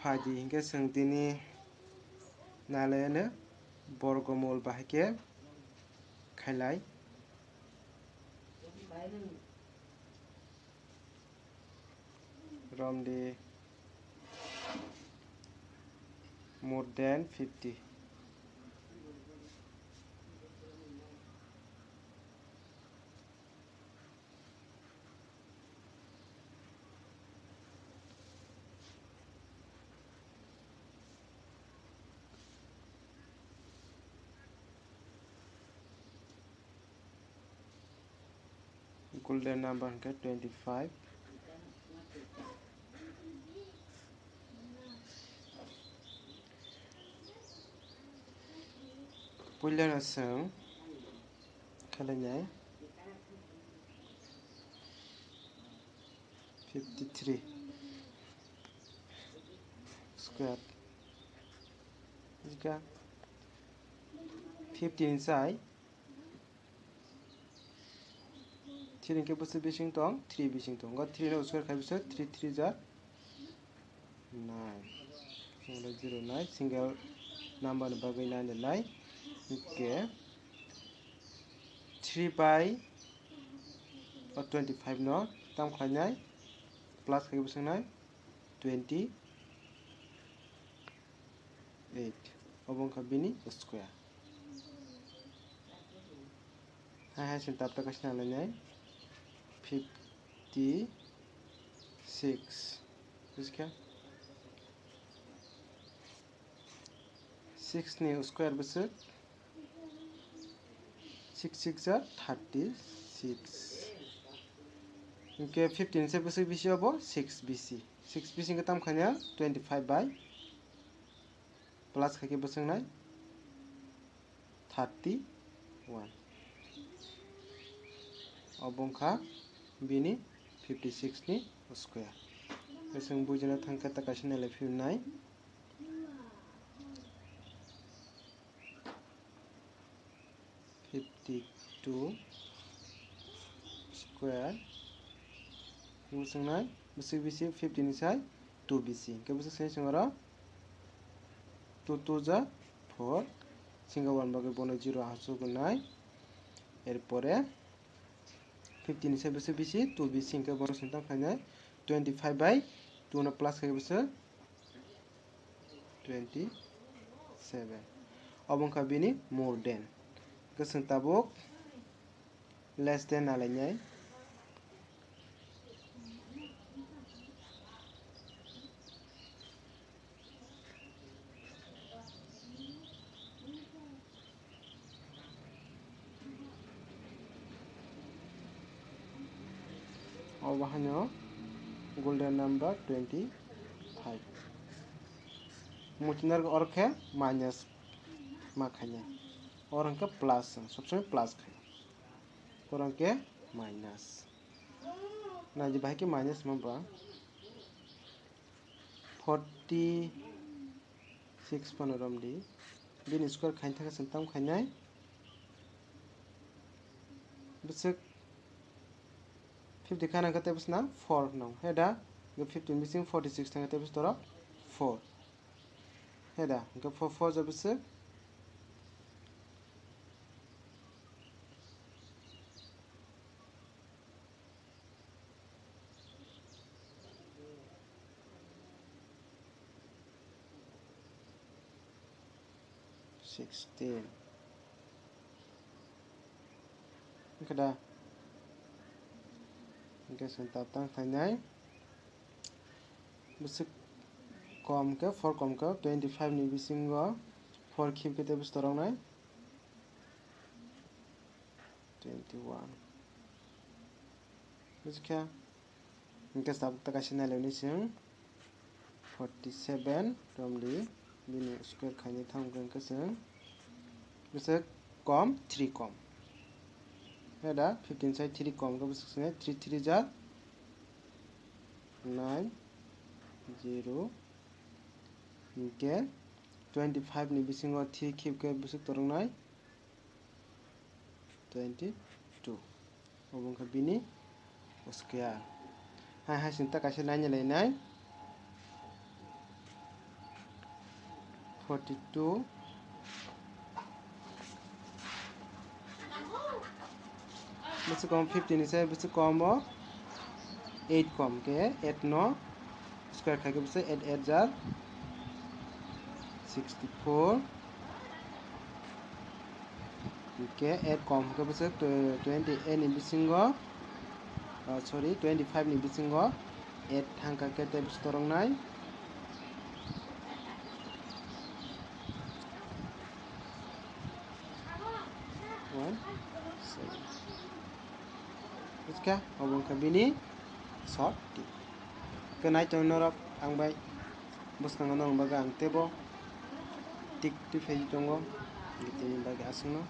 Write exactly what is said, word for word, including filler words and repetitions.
Phaidi hinkhe chwng tini nalaino borgomol bahai khe khailai. Romdi more than fifty. Golden number hwnkhe twenty five. Puilano chwng khailai nai fifty three square. Jika fifty ni chai three hwnkhe bwswk bising tong, three bising tong. Three no square khai bwswk three three ja nine. Single zero nine, single number ni bagwi nine de nine. Hwnkhe three by o twenty five no tam khlainai plus khai bwswk nai twenty eight. Obo wngkha bini square. Hai hai se tapta kaisa nalainai fifty six. Bujikhya? Six ni square bwswk six six are thirty six. Hwnkhe fifty ni se bwswk bisi obo six bisi. Six bisi hwnkhe tam khaina twenty five by plus khaikhe bwswk nai thirty one. Obo wngkha bini fifty six ni square. Bwswk buijana thangkhe ta kaisa nalai philnai. Fifty two square. Bwswk nai bwswk bisi fifty ni sai two bisi. Hwnkhe bwswk sini songora two two ja four. Single one bagwi bono zero ahasugwi nai. Erpore fifty ni sai bwswk bisi two bisi hwnkhe bono sini tam khainai twenty five by two no plus khaikhe bwswk twenty seven. Obo wngkha bini more than. Hwnkhe chwng tabuk less than nalainai. Obo haino golden number twenty five. Muchunarok oro khe minus ma khainai. Oro hwnkhe plus, sob somoi plus khai. Oro hwnkhe minus. Naidi bahai khe minus ma ba. Forty six phano romdi. Bini square khaina thangkhe chwng tam khainai. Bwswk fifty khana khe tei bwswk na four nang. He da? Fifty bising forty six thangkhe tei bwswk toro four. He da? Hwnkhe four four ja bwswk sixteen. Hwnkhe da? Hwnkhe chwng tabuk tang khlainai. Bwswk kom khe, four kom khe, twenty five ni bisingo four khip khe tei bwswk toroknai? Twenty one. Bujikhya? Hwnkhe tabuk ta kaisa nailaini chwng forty seven romdi, bini square khaini thangkhe hwnkhe chwng bwswk kom three kom. He da fifteen sai three kom khe bwswk sini three three ja nine zero. Hwnkhe twenty five ni bisingo three khip khe bwswk toroknai? Twenty two. Obo wngkha bini square. Hai hai sinta kaisa naina lainai. Forty two. Bwswk kom fifty ni se bwswk kom o eight kom ke eight no square khai ke bwswk eight eight jar sixty four. Ke eight kom ke bwswk twenty eight ni bisingo, ah, sorry, twenty five ni bisingo eight thangka ke tei bwswk torok nai. One, seven. Bwskha, obo wngkha bini short tip. Khe naitok norok ang bai bwskango norok bagwi ang teibo tik twi phai tongo, tini bagwi aswkno.